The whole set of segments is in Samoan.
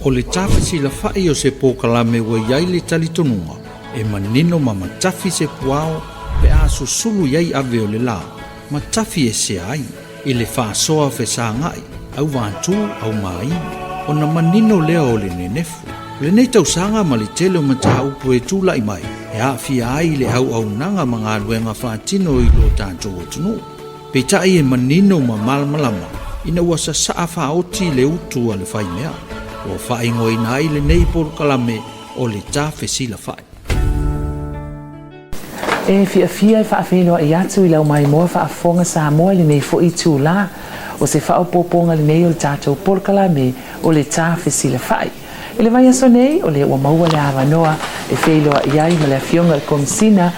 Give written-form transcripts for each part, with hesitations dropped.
O le Ta Fesilafai o se polokalame ua i ai le talitonuga e manino ma matafi se puao pe a susulu i ai ave o le la ma tafi esea ai i le faasoa fesagai, auvatū, aumāiwi, ona manino lea o le nenefu. O lenei tausaga ma le tele o mataupu e tulai mai e aafia ai le auaunaga ma galuega faatino i lo tatou atunuu. Peitai e manino ma malamalama ina ua sasaa faaoti le utu a le faimea, ua faaigoaina ai lenei polokalame o le Ta Fesilafai. E fiafia e faafeiloai atu i lau maimoa faafofoga Samoa i lenei foi itula. O se faaopoopoga lenei o le tatou polokalame o le Ta Fesilafai. I le vaiaso nei, o lea ua maua le avanoa e feiloai ai ma le Afioga i le Komesina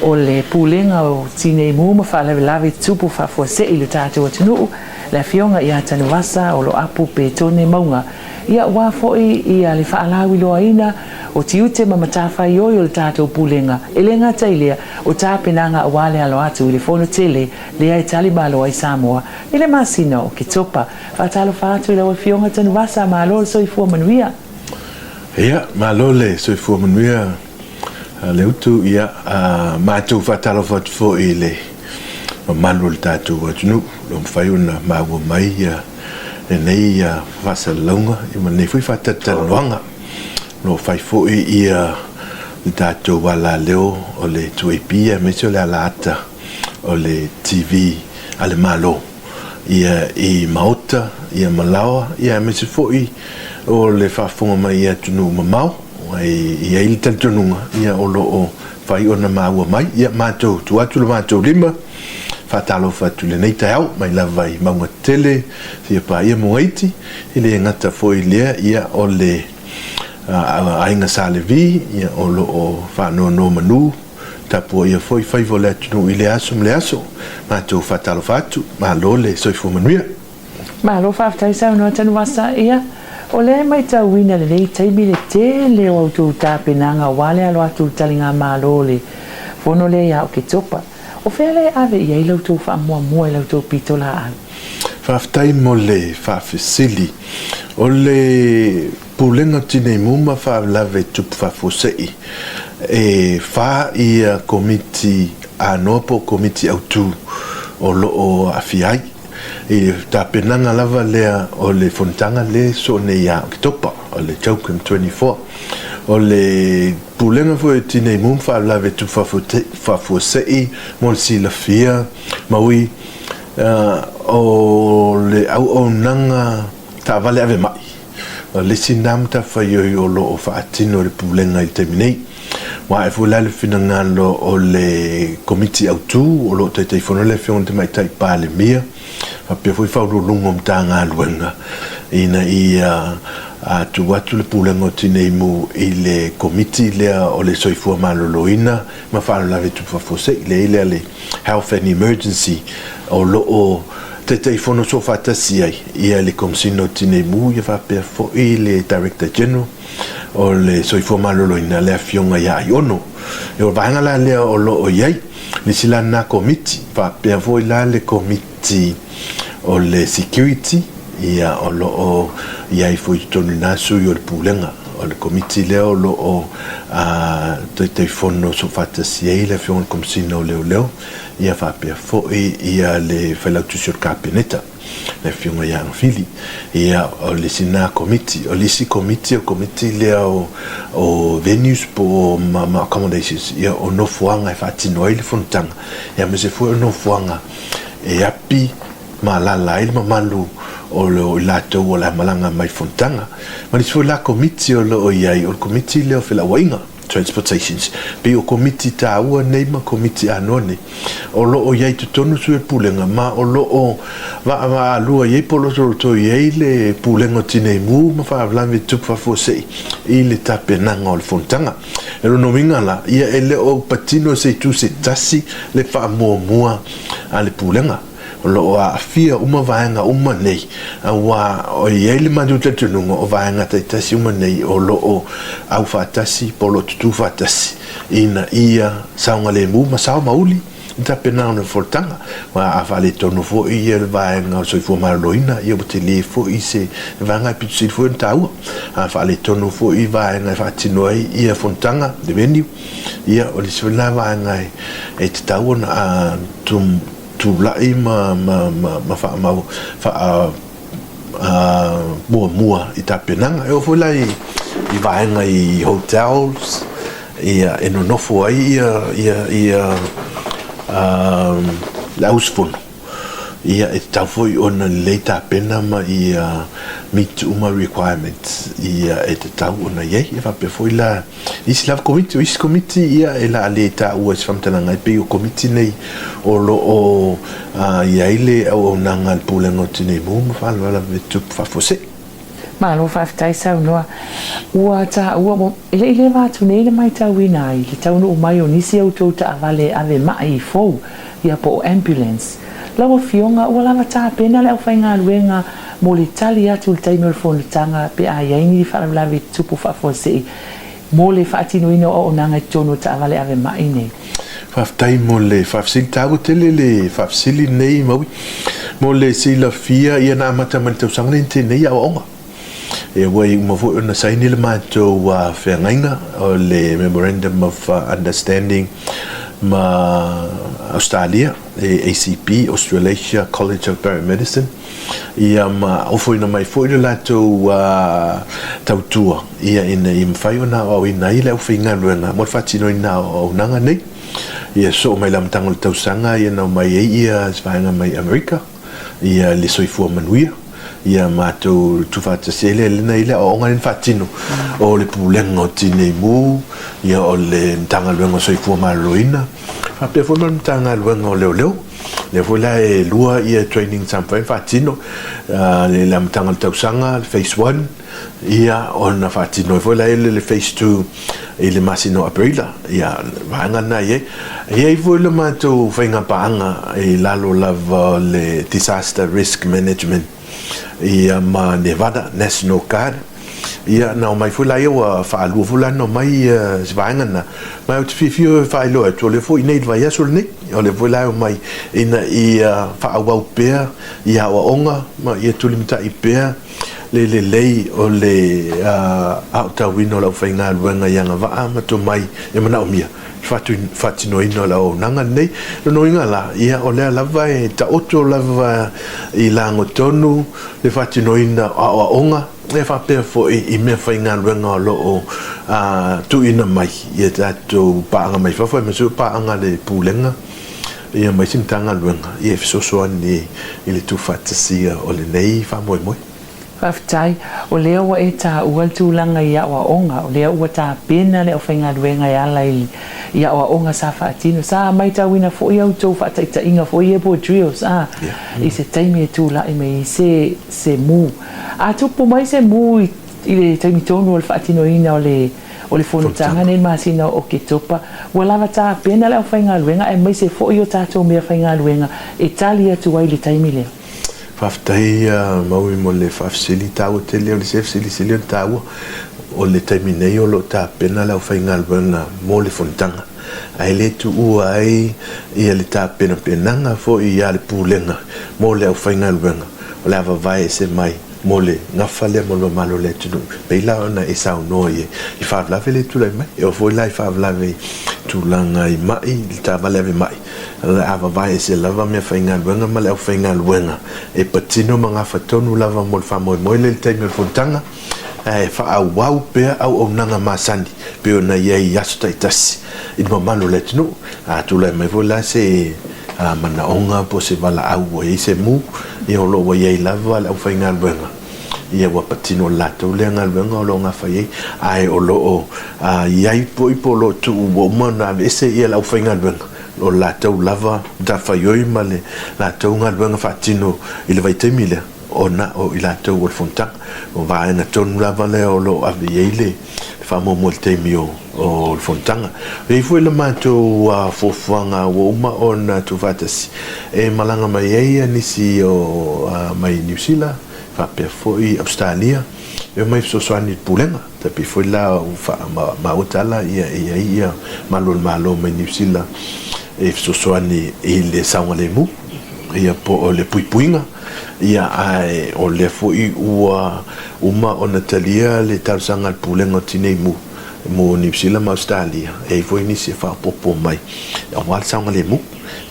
o le Pulega o Tinei Mu ma Faalavelave Tutupu Faafuasei i lo tatou atunuu, le Afioga ia Tanuvasa Oloapu Petone Mauga, ia aua foi ia le faalauiloaina o tiute ma matafaioi o le tatou Pulega, e le gata i lea, o tapenaga aua le alo atu i le Fono tele lea e tali malo ai Samoa i le masina o Oketopa. Faatalofa atu i lau Afioga Tanuvasa, malo le soifua manuia. Ia, malo le soifua manuia Leutu. Ia, matou faatalofa atu foi i le mamalu o le tatou atunuu, o lo o mafai ona maua mai lenei faasalalauga ma lenei foi faatalatalanoaga. O lo o fai foi le tatou alaleo o le 2AP aemaise o le alaata o le TV a le Malo. ia i maota, ia ma laoa, ia aemaise foi o le faafofoga mai i atunuu mamao, e i ai le talitonuga, ia o lo o fai ona maua mai. Ia matou tuu atu lo matou lima, faatalofa atu i lenei taeao, mai lava i mauga tetele, seia paia Mogaiti, e le gata foi i lea, ia o le aiga Sa Levi, ia o lo o faanonomanu, Tapuaia foi faiva o le atunuu i lea aso ma lea aso. Matou faatalofa atu. Malo le soifua manuia. Malo faafetai saunoa Tanuvasa. Ia, o lea e maitauina lenei taimi le tele o a outou tapenaga aua le alo atu i le taligamalo o le fono lea ia Oketopa. O fea lea e ave i ai la outou faamuamua i la outou pitolaau? Faafetai mo le faafesili. O le Pulega Tinei Mu ma Faalavelave Tupu Faafuasei, e fa ia Komiti anoa po o Komiti Autu o lo o aafia ai i le tapenaga lava lea o le fonotaga lea e sosoo nei ia Oketopa, o le CHOGM 24. O le Pulega foi o Tinei Mu ma Faalavelave Tupu Faafuasei mo le silafia ma ui o le auaunaga taavale ave mai. O le isi lena matafaioi o lo o faatino e le Pulega i le taimi nei. Ua ae foi la le finagalo o le Komiti Autu o lo o Taitaifono ai le Afioga i le Tamaitai Palemia faapea foi Faauluuluga o Matagaluega ina ia tuu atu le Pulega o Tinei Mu i le Komiti lea o le Soifua Maloloina ma Faalavelave Tupu Faafuasei, lea lea le Health and Emergency o lo o Taitaifono soofaatasi ai ia le Komesina o Tinei Mu ia faapea foi le Director General o le Soifua Maloloina le Afioga ia Aiono. O le vaega la lea o lo o i ai le isi la lena Komiti faapea foi la le Komiti o le Security ia o lo o i ai foi i totonu i na sui o le Pulega. O le Komiti lea o lo o Taitaifono soofaatasi ai le Afioga i le Komesina o Leoleo ia faapea foi ia le Failautusi o le Kapeneta, le Afioga ia Agafili. Ia, o le isi lena Komiti. O le isi Komiti, o le Komiti lea o, o venues po o ma, ma accommodations, ia o nofoaga e faatino ai le fonotaga, ia aemaise foi o nofoaga e api ma alaala ai le mamalu o le, o i latou o le a malaga mai i fonotaga. Ma le isi foi la Komiti o lo o i ai, o le Komiti lea o Felauaiga. Transportations, pei o komiti taua nei ma komiti anoa nei, o lo o i ai i totonu sui o le Pulega, ma o lo o vaavaalua i ai po o lotoloto i ai le Pulega o Tinei Mu ma Faalavelave Tutupu Faafuasei i le tapenaga o le fonotaga. O lona uiga la, ia e le o patino i se itu se tasi le faamuamua a le Pulega. O lo o aafia uma vaega uma nei, aua e i ai le matou talitonuga o vaega taitasi uma nei o lo o aufaatasi po o lo o tutū faatasi ina ia saogalemu ma sao ma uli le tapenaga o le fonotaga. Aua a faaletonu foi ia le vaega o le soifua maloloina, ia ua tele foi se vaega e pito sili foi ona taua. A faaletonu foi vaega e faatino ai ia fonotaga, le venue, ia o le isi foi lena vaega e tatau ona tulai ma faamau, faa muamua i tapenaga. E oo foi la i vaega i hotels, ia e nonofo ai ia le auusufono, ia e tatau foi ona lelei tapena ma ia meet uma requirements ia e tatau ona i ai. E faapea foi la isi lava Komiti, o isi Komiti ia e la le taua i se faamatalaga e pei o Komiti nei o lo o i ai le auaunaga a le Pulega o Tinei Mu ma Faalavelave Tutupu Faafuasei. Malo faafetai saunoa. Ua taua, e le i leva atu nei le maitauina ai le taunuu mai o nisi a outou taavale ave ma'i fou, ia po o ambulance. Lau Afioga, ua lava tapena le aufaigaluega mo le tali atu i le taimi o le fonotaga pe a i ai ni faalavelave tutupu faafuasei mo le faatinoina o auaunaga i totonu o taavale ave ma'i nei. Faafetai mo le faafesili. Taua tele le faafesili lenei Maui. Mo le silafia, ia na amata mai le tausaga lenei na tele nei aoaoga. Ia ua uma foi ona saini le matou feagaiga o le Memorandum of Understanding ma Ausetalia, le ACP, Australasia College of Paramedicine, ia ma ofoina mai foi le latou tautua ia ina ia mafai ona aoaoina ai le aufaigaluega mo le faatinoina o auaunaga nei. Ia sosoo mai le amataga o le tausaga ia na omai ai ia se vaega mai Amerika ia le soifua manuia ia matou tuufaatasi ai lea lena i le aoaoga lea na faatino o le Pulega o Tinei Mu ia o le Matagaluega o Soifua Maloloina faapea foi ma le Matagaluega o Leoleo. Lea foi la e lua ia training sa mafai ona faatino i le amataga o le tausaga le phase one ia ona faatino ai foi la le phase 2 i le masina o Aperila. Ia vaega lena e i ai. E i ai foi le matou faigapaaga i lalo lava o le Disaster Risk Management ia ma Nevada National Guard. Ia na omai foi laia ua faalua foi la ona omai se vaega lena. Ma ou te fiafia e faailoa atu o lea foi i inei i le vaiaso lenei. O lea foi la e omai ina ia faaauau pea ia aoaoga ma ia tulimatai pea le lelei o le aotauina o le aufaigaluega i agavaa ma tomai e manaomia i le faatinoina o le auaunaga lenei. O lona uiga la, ia o lea lava e taoto lava i lagotonu le faatinoina o aoaoga e faapea foi i meafaigaluega o lo o tuuina mai i a tatou paaga mai fafo, aemaise foi paaga a le Pulega ia ma isi Matagaluega e fesoasoani i le tuufaatasia o lenei faamoemoe. Faafetai. O lea ua e taua le tulaga i aoaoga, o lea ua tapena le aufaigaluega e ala i i aoaoga sa faatino. Sa maitauina foi a outou faataitaiga foi ia po o drills a, i se taimi e tulai mai ai se se mu. A tupu mai se mu i i le taimi tonu o le faatinoina o le o le fonotaga nei i le masina o Oketopa, ua lava tapena le aufaigaluega aemaise foi o tatou meafaigaluega e tali atu ai i le taimi lea. Faafetai Maui mo le faafesili taua tele. O le isi fesilisili ona taua, o le taimi nei o lo o tapena le aufaigaluega mo le fonotaga, ae le tuua ai ia le tapenapenaga foi a le Pulega mo le aufaigaluega o le a vavae ese mai mo le gafa lea mo le mamalu o le atunuu. Pei la ona e saunoa i ai i faalavelave lea e tulai mai, e oo foi la i faalavelave i tulaga i ma'i, i le taavale ave ma'i, O le a vavae ese lava meafaigaluega ma le aufaigaluega e patino ma gafa tonu lava mo le faamoemoe lea i le taimi o le fonotaga, ae faaauau pea auaunaga masani pei ona i ai i aso taitasi i le mamalu o le atunuu. A tulai mai foi la se manaoga po o se valaau ua i ai se mu, ia o lo o ua i ai lava le aufaigaluega, ia ua patino le latou lea galuega o lo o gafa i ai, ae o lo o i ai foi po o lo o tuu ua uma ona aveese le aufaigaluega. O le latou lava matafaioi ma le latou galuega faatino i le vaitaimi lea, ona o i latou o le fonotaga. O vaega tonu lava lea o lo o ave i ai le faamuamua i le taimi o le fonotaga. E i ai foi le matou fuafuaga ua uma ona tuufaatasi e malaga mai ai nisi o mai Niu Sila faapea foi Ausetalia e omai e fesoasoani i le Pulega. Tai pei foi la ua faamaua tala e i ai malu o le Malo mai Niu Sila e fesoasoani i le saogalemu ia po o le puipuiga, ia ae o lea foi ua uma ona talia le talosaga a le Pulega o Tinei Mu mo Niu Sila ma Ausetalia, e i ai foi nisi e faaopoopo mai aua le saogalemu.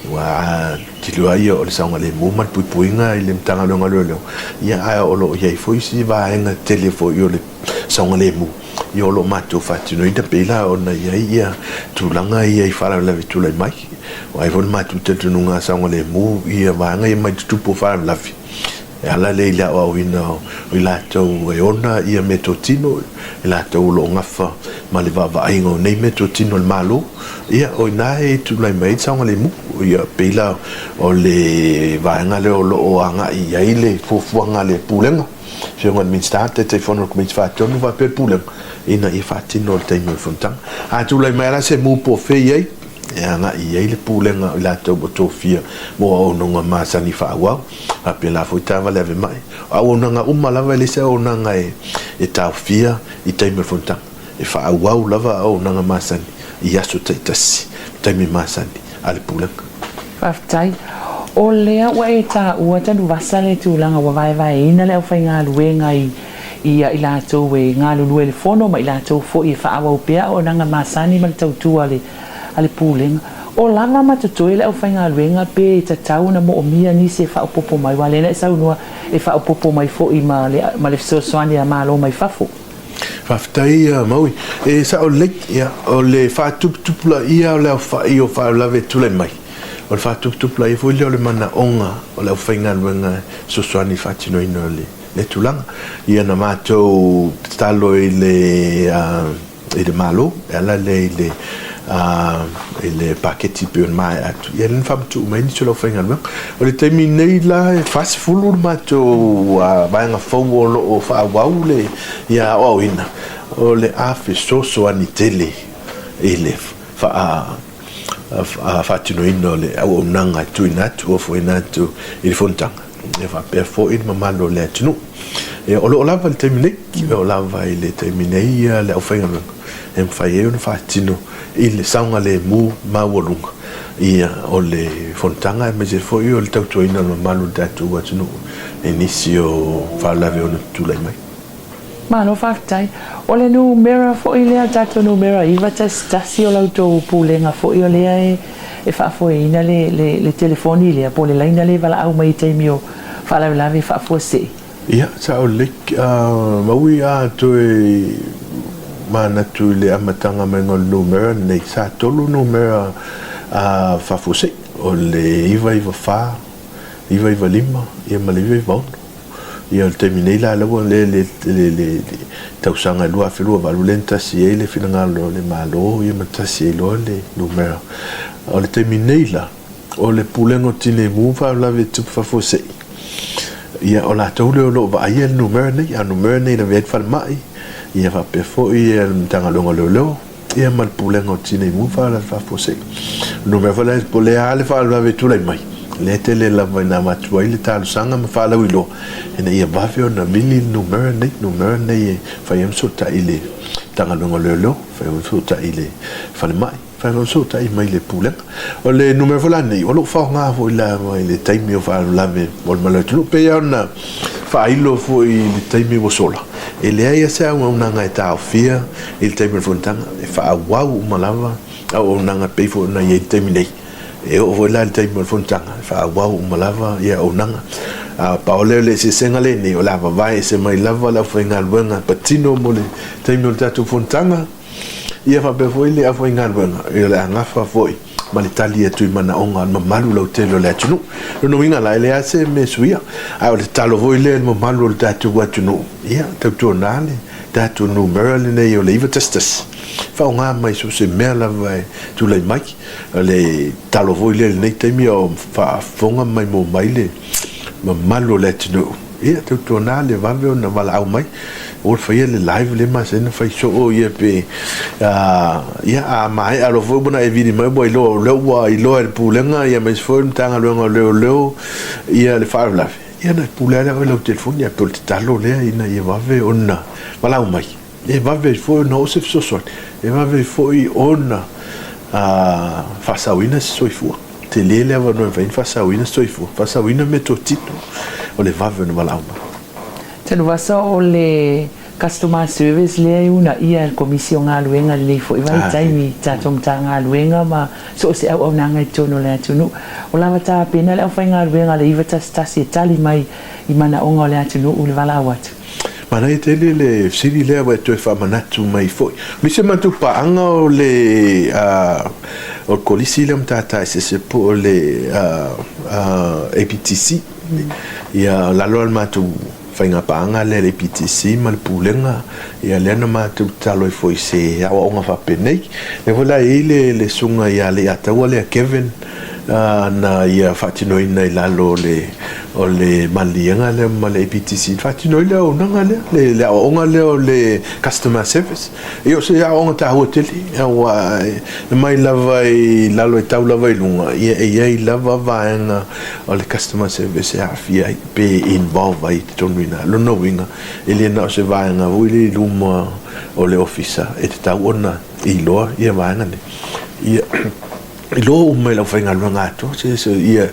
Aua a tilotilo lava ia o le saogalemu ma le puipuiga i le Matagaluega o Leoleo, ia ae o lo o i ai foi isi vaega tele foi o le saogalemu ia o lo o matou faatinoina pei la ona i ai ia tulaga ia i faalavelave tulai mai. Ua i ai foi le matou talitonuga saogalemu ia vaega ia mai tutupu o faalavelave e ala lea i le aoaoina o i latou e ona ia meatotino, i latou o lo o gafa ma le vaavaaiga o nei meatotino a le Malo, ia o i ina e tulai mai ai le saogalemu. Ia pei la o le vaega lea o lo o agai i ai le fuafuaga a le Pulega, Afioga i le Minisita, Taitaifono o le Komiti Faatonu faapea le Pulega ina ia faatino i le taimi o le fonotaga. A tulai mai lava la se mu po o fea i ai, e agai i ai le Pulega o i latou ua tofia mo auaunaga masani faaauau, faapena foi taavale ave mai. O auaunaga uma lava e leai se auaunaga e taofia i taimi o le fonotaga, e faaauau lava auaunaga masani i aso taitasi, taimi masani a le Pulega. Faafetai. O lea ua e taua Tanuvasa le tulaga ua vaevaeina le aufaigaluega i i a i latou e galulue i le Fono ma i latou foi e faaauau pea auaunaga masani ma le tautua a le a le Pulega. O lava ma totoe le aufaigaluega pe tatau ona moomia nisi e faaopoopo mai aua o lea na e saunoa e faaopoopo mai foi ma le ma le fesoasoani a Malo mai fafo. Faafetai Maui. E sao lelei, ia, o le faatuputupulaia o le aofai o faalavelave e tulai mai, o le faatuputupulaia foi lea o le manaoga o le aufaigaluega e fesoasoani i le faatinoina o lea tulaga. Ia na matou tatalo i le i le Malo e ala lea i le i le paketi pei ona maea atu, ia lea na faamatuu mai nisi o le aufaigaluega. O le taimi nei la e 40 le matou vaega fou o lo o faaauau le ia aoaoina, o le a fesoasoani tele i le faatinoina o le auaunaga e tuuina atu, ofoina atu i le fonotaga ia faapea foi le mamalu o le atunuu. Ia, o lo o lava i le taimi nei, o lo o lava i le taimi nei le aufaigaluega e mafai ai ona faatino i le saogalemu maualuga ia o le fonotaga aemaise foi o le tautuaina o le mamalu o le tatou atunuu i nisi o faalavelave e ono tulai mai. Malo faafetai. O le numera foi lea, le tatou numera 911 o la outou pulega foi o lea e faafoeina le, le, le telefoni lea po o le laina lea e valaau mai i taimi o faalavelave faafuasei. Ia, sao lelei. Maui a toe manatu i le amataga maiga o le numera lenei, sa tolu numera faafuasei, o le 994, 995, ia ma le 996. Ia o le taimi nei la lea ua le le le le tausaga e 2028 lea na tasi ai le finagalo o le Malo ia ma tasi ai loa le numera. O le taimi nei la, o le Pulega o Tinei Mu ma Faalavelave Tupu Faafuasei, ia o latou lea o lo o vaaia le numera nei, a o le numera nei e lavea ai le falemai, ia faapea foi le Matagaluega o Leoleo, ia ma le Pulega o Tinei Mu ma Faalavelave Faafuasei. O le numera foi lea, po o le a le faalavelave e tulai mai, lea e tele lava ina avatu ai le talosaga ma faalauiloa ina ia vave ona vili le numera nei, numera nei e fai ai ma fesootai i le Matagaluega o Leoleo, fai ai ma fesootai i le falemai. Faafesootai mai le Pulega. O le numera foi la lenei, o lo o faaaoga foi lava i le taimi o faalavelave mo le mamalu o le atunuu. E pei lava ona faailo foi i le taimi ua sola, e leai lava se auaunaga e taofia i le taimi o le fonotaga, e faaauau uma lava auaunaga e pei foi ona i ai i le taimi nei. E oo foi la i le taimi o le fonotaga, e faaauau uma lava auaunaga. A pau lea o le eseesega lenei, o le a vavae ese mai lava le aufaigaluega patino mo le taimi o le tatou fonotaga, Ia faapea foi le aufaigaluega, o le a gafa foi ma le tali atu i manaoga o le mamalu lautele o le atunuu. O lona uiga la, e leai lava se mea e suia, a o le tatalo foi lea i le mamalu o le tatou atunuu, ia tautuana le tatou numera lenei o le 911, faaaoga mai so o se mea lava e tulai mai. O le tatalo foi lea i lenei taimi a o faafofoga ma maimoa mai le mamalu o le atunuu, Ia tautuana le vave ona valaau mai ua le faia le live lea masani ona fai soo ia pe ia a maea loa foi ona e vili mai ua iloa o lea ua iloa e le pulega ia aemaise foi le Matagaluega o Leoleo ia le faalavelave ia ona e pule lava lea oe i lau telefoni ae pei o le tatalo lea ina ia vave ona valaau mai e vave ai foi ona oo se fesoasoani e vave ai foi ona faasaoina se soifua. Tele le avanoa e mafai ona faasaoina se soifua, faasaoina meatotino o le vave ona valaau mai. Tanuvasa o le Customer Service lea e uunaia e le Komisi o Galuega i lenei foi vaitaimi i tatou Matagaluega ma so o se auaunaga i totonu o le atunuu. O lava tapena le aufaigaluega a le 911 e tali mai i manaoga o le atunuu i le valaau atu. Manaia tele le fesili lea ua e toe faamanatu mai foi. O nisi o matou paaga o le o le Kolisi lea o Matata Eseese po o le APTC. Ia, o lalo o le matou faiga paaga lea le APTC ma le Pulega, ia lea na matou tatalo ai foi i se aoaoga faapenei. Lea foi la e i ai le le susuga ia Leiataua lea Kevin na ia faatinoina i lalo o le o le maliliega lea ma le APTC, faatino ai le auaunaga lea, le le aoaoga lea o le customer service. Ia o se aoaoga taua tele, aua e mai lava i lalo e tau lava i luga, ia e i ai lava vaega o le customer service e aafia ai pe involve ai i totonu i ina. Lona uiga, e le na o se vaega foi lea i luma o le ofisa e tatau ona iloa ia vaega nei. Ia iloa uma e le aufaigaluega atoa se, se, ia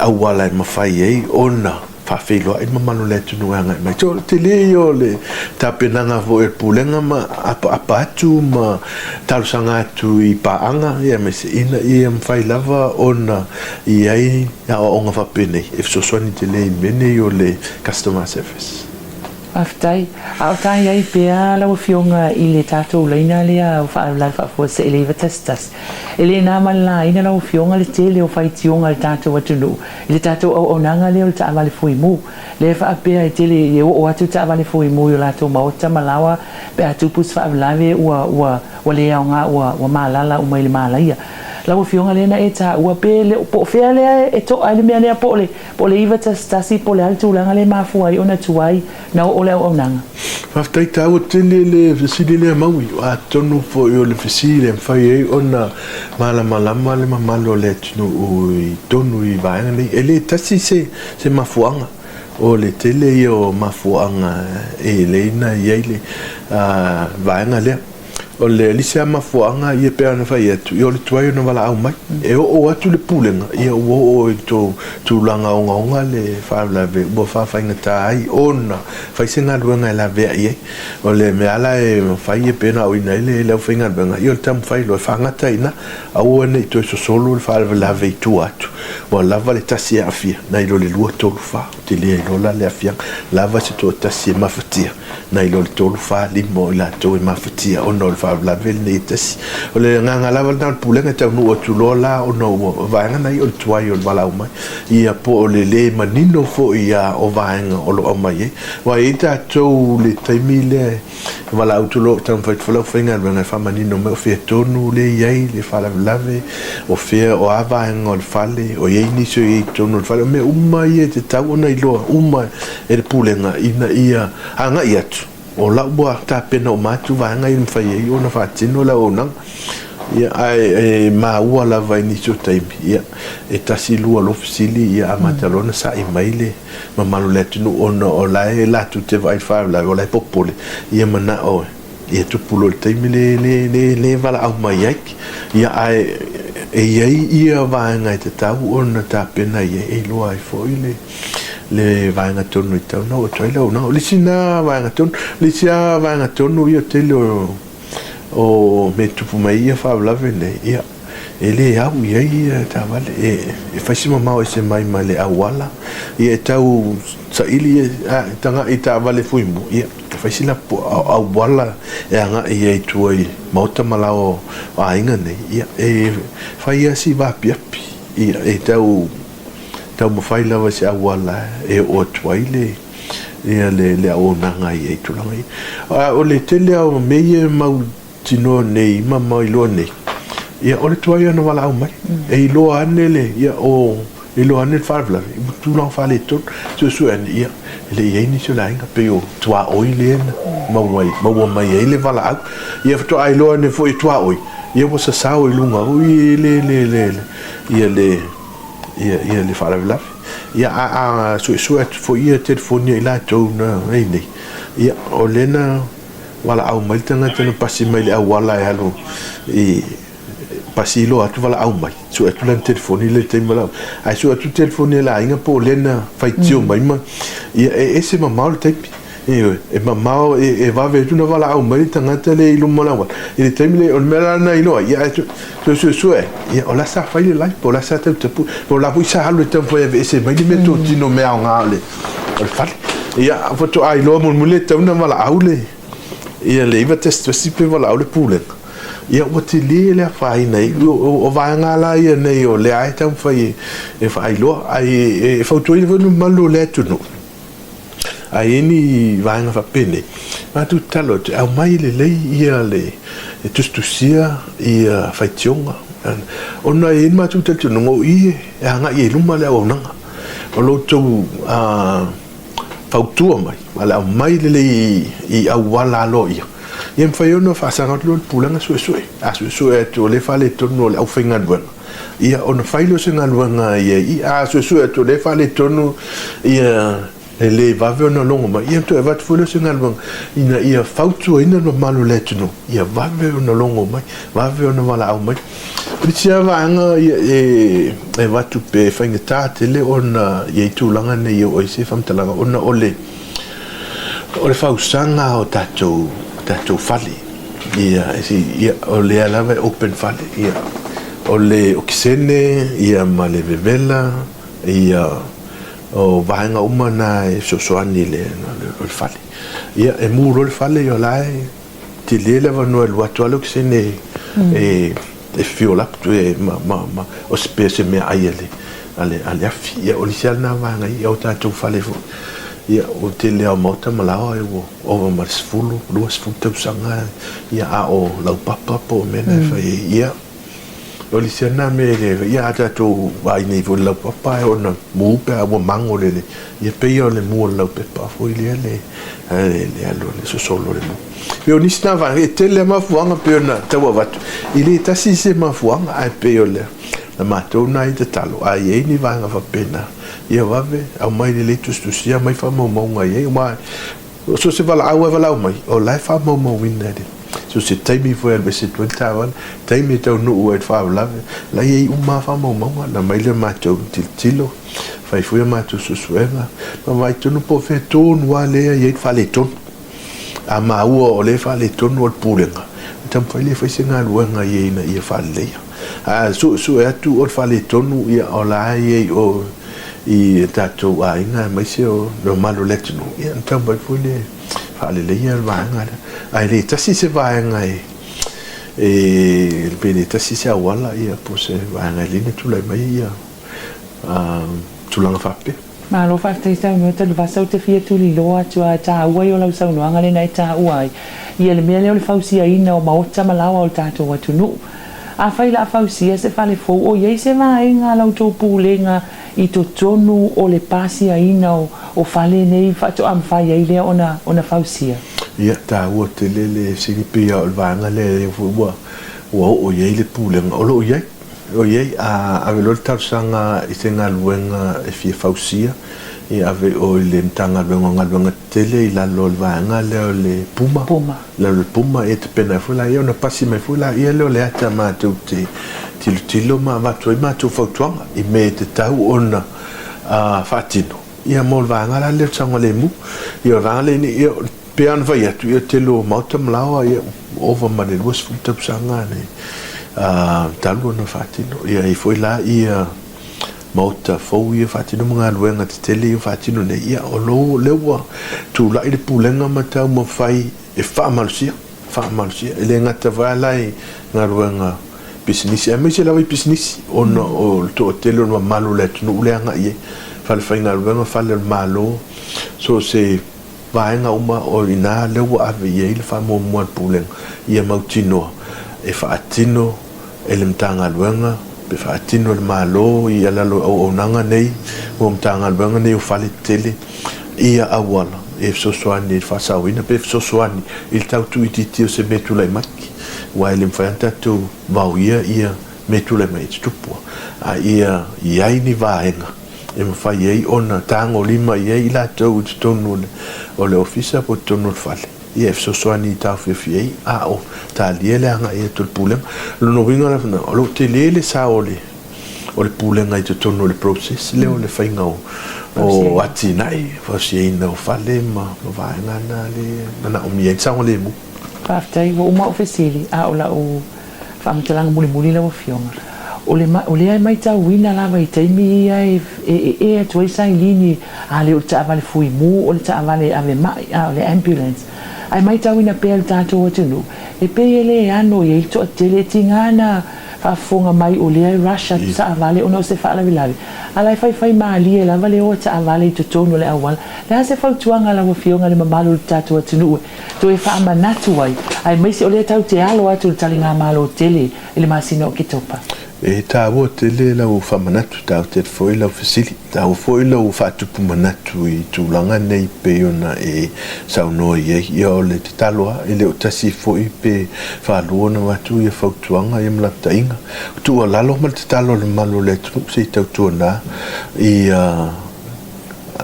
auala e mafai ai ona faafeiloai le mamalu o le atunuu e agai mai. So, o le tele ia o le tapenaga foi a le Pulega ma apaapa atu ma talosaga atu i paaga aemaise ina ia mafai lava ona i ai aoaoga faapenei e fesoasoani tele i mea nei o le customer service. Faafetai. A o ta i ai pea lau Afioga i le tatou laina lea o faalavelave faafuasei le 911, e le na ma le laina lau Afioga le tele o faitioga a le tatou atunuu i le tatou auaunaga lea o le taavale fuimu, lea e faapea e tele e oo atu taavale fuimu i o latou maota ma laoa pe a tupu se faalavelave ua ua ua le aoga ua ua malala uma i le malaia. Lau Afioga lea na e taua pe le po o fea lea e to'a ai le mea lea po o le po o le 911 po o le a le tulaga lea e mafua ai ona tuai na oo le auaunaga. Faafetai taua tele le fesili lea Maui, atonu foi o le fesili e mafai ai ona malamalama le mamalu o le atunuu i totonu i vaega nei. E le tasi se se mafuaaga, o le tele ia o mafuaaga e lei na i ai le vaega lea. O le isi lava mafuaaga ia pei ona fai atu, ia o le tuai ona valaau mai. E oo atu le pulega, ia ua oo i le tulaga ogaoga le faalavelave ua faafaigata ai ona fai se galuega e laveai ai. O le mea lava la e mafai e pei ona aoina ai le aufaigaluega, ia o le taumafai loa e faagata i ina, aua ne i toe sosolo le faalavelave i tua atu, ua lava le tasi e aafia, nai lo le lua, tolu, fa, tele ai loa la le aafiaga, lava se toatasi e mafatia. nai lo le 3, 4, 5 o i latou e mafatia ona o le faalavelave lenei e tasi. O le agaga lava lena o le Pulega e taunuu atu loa la ona ua vaega nei o le tuai o le valaau mai, ia po o le le manino foi ia o vaega o lo o aumai ai. Aua e i ai tatou le taimi lea e valaau atu loa taumafai atu foi le aufaigaluega e faamanino mai o fea tonu lea e i ai le faalavelave, o fea, o a vaega o le fale, o i ai nisi o i ai i totonu o le fale. O mea uma ia e tatau ona iloa uma e le Pulega ina ia agai atu, o la ua tapena uma atu vaega ia e mafai ai ona faatino le auaunaga. Ia, ae e maua lava i nisi o taimi, ia, e tasi lua loa fesili, ia amata loa ona sa'i mai le mamalu o le atunuu ona o la e latou te vaai i le faalavelave, o la e popole, ia mana'o ia tupu loa i le taimi le, le, le, le valaau mai ai. Ia, ae e i ai ia vaega e tatau ona tapena i ai, e iloa ai foi le, le vaega tonu e tatau ona oo atu ai le auaunaga. O le isi lena vaega tonu. O le isi lava vaega tonu, ia, o le tele o, o mea e tutupu mai ai ia faalavelave nei, ia, e le au i ai ia taavale, e fai si mamao ese mai ma le auala, ia e tau saili e tagai i taavale fuimu, ia e fai si lapu auala e agai ai i tua i maota ma laoa o aiga nei, ia e fai lava si vaapiapi, ia e tau taumafai lava i se auala e oo atu ai le ia le le auaunaga i ai tulaga ia. A o le tele lava o mea ia e mautinoa nei ma mailoa nei, ia o le tuai ona valaau mai. E iloa ane le ia o iloa ane le faalavelave i tulaga faaletonu. Suesue ane, ia e le i i ai nisi o le aiga, pei o tuaoi lea na maua ai, maua mai ai le valaau. Ia faatoa iloa ane foi e tuaoi, ia ua sasao i luga foi le le le ia le ia, ia le faalavelave. Ia, a, a suesue atu foi ia telefoni a i latou na ai nei, ia, o lea na valaau mai le tagata na pasi mai le auala e alu i, pasi loa atu valaau mai, sue atu lana telefoni i le taimi valaau mai. Ae sue atu telefoni a le aiga po o lea na faitio mai ma, ia e ese mamao le taimi. Ioe, e mamao, e vave atu ona valaau mai le tagata lea i luma o le auala. I le taimi lea, o le mea la lena e iloa ai, ia ae toe suesue ai, ia o la sa fai le live, po o la sa tau tapue, po o la foi sa alu e taumafai e aveese mai le meatotino mea aoga o le fale. Ia, faatoa iloa mulimuli e tatau ona valaau le, ia le 911 pe valaau le pulega. Ia ua tele le afaina ai. O vaega la ia nei o lea e taumafai e faailoa, ae e fautuaina foi le mamalu o le atunuu. A i ai ni vaega faapenei, matou tatalo atu e aumai lelei ia le e tusitusia ia faitioga ona e i ai le matou talitonuga o i e agai ai i luma le auaunaga. O lo outou fautua mai ma le aumai lelei i auala aloaia, ia e mafai ona faasaga atu loa le pulega suesue. A suesue atu o lea e faaletonu o le aufaigaluega, Ia, ona fai lea o se galuega ia i i. A suesue atu o lea e faaletonu ia e le vave ona logo mai, ia ona toe avatu foi lea o se galuega ina ia fautuaina le mamalu o le atunuu ia vave ona logo mai, vave ona valaau mai. O le isi lava vaega ia e avatu pe faigata tele ona i ai tulaga nei e oo ai se faamatalaga ona o le o le fausaga o tatou fale. Ia, ia, o lea lava e open fale, ia, o le okesene, ia, ma le vevela, ia, o vaega uma na e fesoasoani i le, o le fale. Ia, e mu loa le fale, ia, o la e tele le avanoa e alu atu lava le okesene e, e fuel up, e, ma, ma, ma, o se, pe o se meaai a le, a le, a le afi. Ia, o le isi lava lena vaega i o tatou fale foi. Ia, o le tele lava o maota ma laoa, ua ova ma le 10, 20 tausaga, ia, a o laupapa po o mea na e fai ai. Ia, o le isi lava lena mea e le, ia, a tatou vaai nei foi i le laupapa e ona mu pe a ua mago le, ia, pei o le mu o le laupepa foi lea le, le alu le sosolo o le mu. Pei o nisi na vaega, e tele lava mafuaaga pei ona tau avatu, e le tasi se mafuaaga, ae pei o le matou lena i tatalo, a i ai ni vaega faapena, ia vave aumai lelei tusitusia mai faamaumauga i ai, aua so o se valaau lava e valaau mai, o la e faamaumauina e le so se taimi foi e alu ese atu ai le taavale, taimi e taunuu ai i le faalavelave, la e i ai uma lava faamaumauga, na aumai lea matou tilotilo, fai foi a matou suesuega, ma vaai tonu po o fea tonu lava lea e i ai le faaletonu. A maua o lea e faaletonu o le pulega, ona taumafai lea e fai se galuega i ai ina ia faaleleia. A suesue atu o le faaletonu, ia o la e i ai o i tatou aiga aemaise o le mamalu o le atunuu, ia ona taumafai foi lea e faaleleia le vaega lea. Ae le tasi se vaega e, e pe le tasi se auala ia po o se vaega e lelei ona tulai mai ia tulaga faapea. Malo faafetai saunoa Tanuvasa ou te fia tuliloa atu a e taua ia o lau saunoaga lena e taua ai ia le mea lea o le fausiaina o maota ma laoa o le tatou atunuu. Afai la fausia se fale fou o iai se vaega a la outou pulega i totonu o le pasiaina o fale nei faatoa mafai ai lea ona ona fausia? Ia taua tele le fesili pei a o le vaega lea lea foi ua ua oo i ai le pulega o lo o i ai. Oi a ave loa le talosaga i se galuega e fia fausia, ia ave i o i le Matagaluega o Galuega Tetele i lalo o le vaega lea o le PUMA, i lalo o le PUMA, ia tapena ai foi laia ona pasi mai foi laia lea o le ata matou te tilotilo ma avatu ai matou fautuaga i mea e tatau ona faatino, ia mo le vaega la lea o le saogalemu. Ia o le vaega lea, ia Pei ona fai atu, ia tele o maota ma laoa, ia ua ova ma le 20 tausaga le talu ona faatino. Ia e i ai foi la ia maota fou ia faatino ma galuega tetele ia faatino nei. Ia o lo lea ua tulai le pulega ma taumafai e faamalosia, faamalosia. E le gata foi lava la i galuega pisinisi, aemaise lava i pisinisi ona o le toatele o le mamalu o le atunuu lea e agai i ai, falefaigaluega, fale o le Malo, so o se vaega uma o i ina lea ua ave i ai le faamuamua a le Pulega ia mautinoa e faatino e le Matagaluega pe faatino e le Malo i lalo o auaunaga nei mo Matagaluega nei o fale tetele ia auala e fesoasoani i le faasaoina pe fesoasoani i le tau tuuitiitia o se mea e tulai mai aua e le mafai lava ona tatou vaoia ia mea e tulai mai e tutupu a ia i ai ni vaega e mafai ai ona tagolima i ai i latou i totonu o le ofisa po o totonu o le fale ia e fesoasoani i taofiofi ai a o talia le agai atu o le Pulega. O lona uiga la, o lo o tele le sao o le o le Pulega i totonu o le process lea o le faiga o o atinae, fausiaina o fale ma vaega na le manaomia ai le saogalemu. Faafetai, ua uma ou fesili, a o lau faamatalaga mulimuli lau Afioga, o le o lea e maitauina lava i taimi ia e ee atu ai sailini, a le o le taavale fuimu, o le taavale ave mai, a o le ambulance. Ae maitauina pea le tatou atunuu, e pei e le ano i ai le toatele, e tiga na faafofoga mai o lea e rush atu taavale ona o se faalavelave, a la e faifai malie lava le o a taavale i totonu o le auala. Le a se fautuaga a lau Afioga i le mamalu o le tatou atunuu e toe faamanatu ai, aemaise o lea tatou te alo atu i le taligamalo tele i le masina o Oketopa? E taua tele lau faamanatu, taua tele foi lau fesili, taua foi lou faatupu manatu i tulaga nei pei ona e saunoa i ai. Ia o le tatalo lava, e le o tasi foi pe faalua ona avatu ia fautuaga ia ma lapataiga. O tuualalo ma le tatalo a le mamalu o le atunuu se i tautuana ia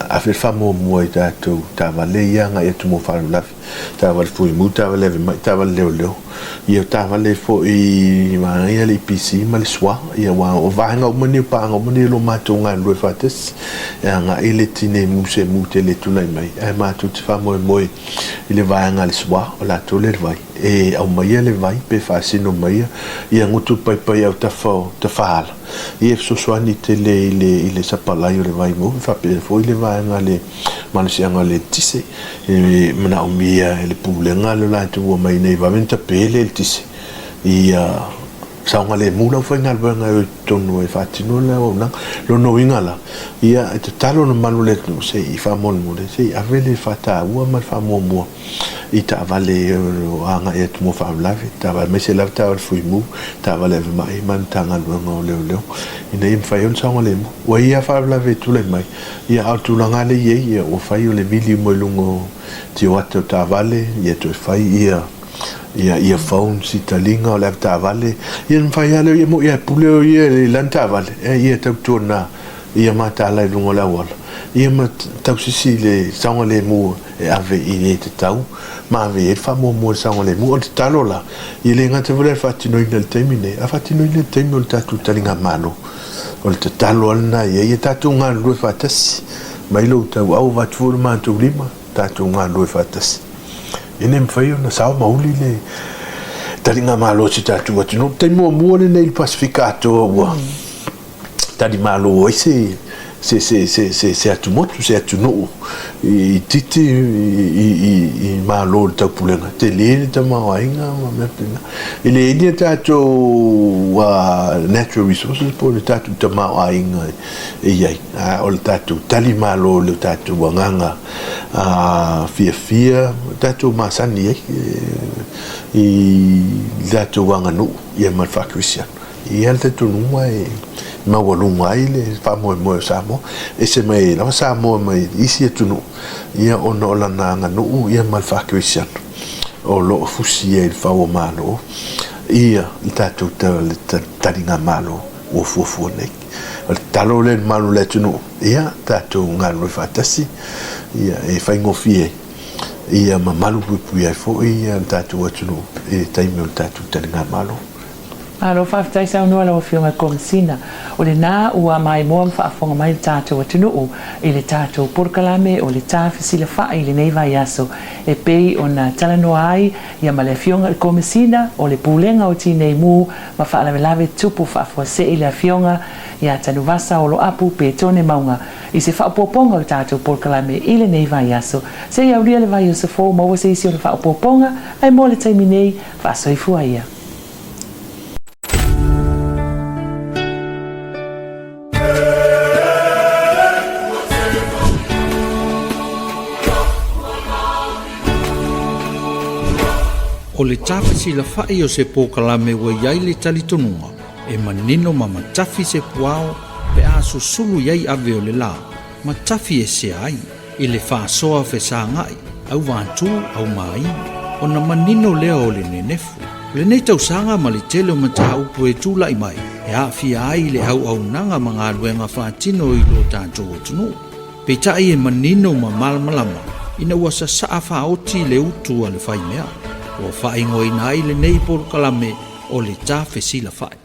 ave le faamuamua i tatou taavale ia agai atu mo faalavelave, taavale fuimu, taavale ave mai, taavale leoleo, ia taavale foi vaega ia le EPC ma le SWA, ia aua o vaega uma nei, o paaga uma nei o lo o matou galulue faatasi e agai le tineimu se mu tele e tulai mai, ae matou te faamoemoe i le vaega a le SWA, o latou lea le vai, e aumaia le vai pe faasino maia ia gutu paipai autafa o tafaala. Ia e fesoasoani tele i le i le sapalai o le vai movi faapea foi le vaega le malosiaga o le eletise e manaomia e le Pulega le latou omai nei vave ona tape le eletise ia saogalemu le aufaigaluega e o i totonu e faatino le auaunaga. Lona uiga la, ia e tatalo le mamalu o le atunuu se i faamolemole se i ave le faataua ma le faamuamua i taavale o agai atu mo faalavelave, taavale aemaise lava taavale fuimu, taavale ave mai ma le Matagaluega o Leoleo ina ia mafai ai ona saogalemu. Ua i ai lava faalavelave e tulai mai, ia a o le tulaga lava lea e i ai, ia ua fai o le vili uma i luga o tioata o taavale, ia toe fai ia ia earphones i taliga o le avetaavale, ia ona mafai lava lea, ia e moni lava e pule o ia i lana taavale, ae ia tautuana ia mataala i luga o le auala, ia ma tausisi i le saogalemu e ave i e tatau ma ave i ai le faamuamua i le saogalemu. O le tatalo la, e le gata foi la i le faatinoina i le taimi nei, a faatinoina i le taimi o le tatou taligamalo. O le tatalo lava lena i ai, ia tatou galulue faatasi, mai lou tauau avatu foi lo matou lima, tatou galulue faatasi. E le mafai ona sao ma uli le taligamalo a si tatou atunuu. O le taimi muamua lenei i le Pasefika atoa ua talimalo ai se se se se se se atumotu, se atunuu itiiti i Malo o le Taupulega, tele le tamaoaiga ma mea faapena. E le i ai ni tatou natural resources po o le tatou tamaoaiga e i ai, a o le tatou talimalo i le tatou agaga fiafia tatou masani ai i le tatou aganuu ia ma le faa-Kerisiano. E i ai le talitonuga e maualuga ai le faamoemoe o Samoa, ese mai ai lava Samoa mai isi atunuu, ia ona o lana aganuu ia ma le faa-Kerisiano o lo o fusi ai i le fau o Malo ia le tatou taligamalo ua fuafua nei. O le tatalo lea i le mamalu o le atunuu, ia tatou galulue faatasi ia e faigofie ai ia ma malupuipuia ai foi le tatou atunuu i le taimi o le tatou taligamalo. Malo faafetai saunoa lau Afioga i le Komesina. O lena ua maimoa ma faafofoga mai le tatou atunuu i le tatou polokalame o le Ta Fesilafai i lenei vaiaso e pei ona talanoa ai ia ma le Afioga i le Komesina o le Pulega o Tinei Mu ma Faalavelave Tupu Faafuasei le Afioga ia Tanuvasa Oloapu Petone Mauga i se faaopoopoga o le tatou polokalame i lenei vaiaso. Se i aulia le vaiaso fou maua se isi ona faaopoopoga ae mo le taimi nei, faasoifua ia. O le tafesilafai o se polokalame ua i ai le talitonuga e manino ma matafi se puao pe a susulu i ai ave o le la ma tafi esea ai i le faasoa fesagai, auvatū, aumāi, ona manino lea o le nenefu. O lenei tausaga ma le tele o mataupu e tulai mai e aafia ai le auaunaga ma galuega faatino i lo tatou atunuu. Peitai e manino ma malamalama ina ua sasaa faaoti le utu a le faimea. Ua faaigoaina ai lenei polokalame o le Ta Fesilafai.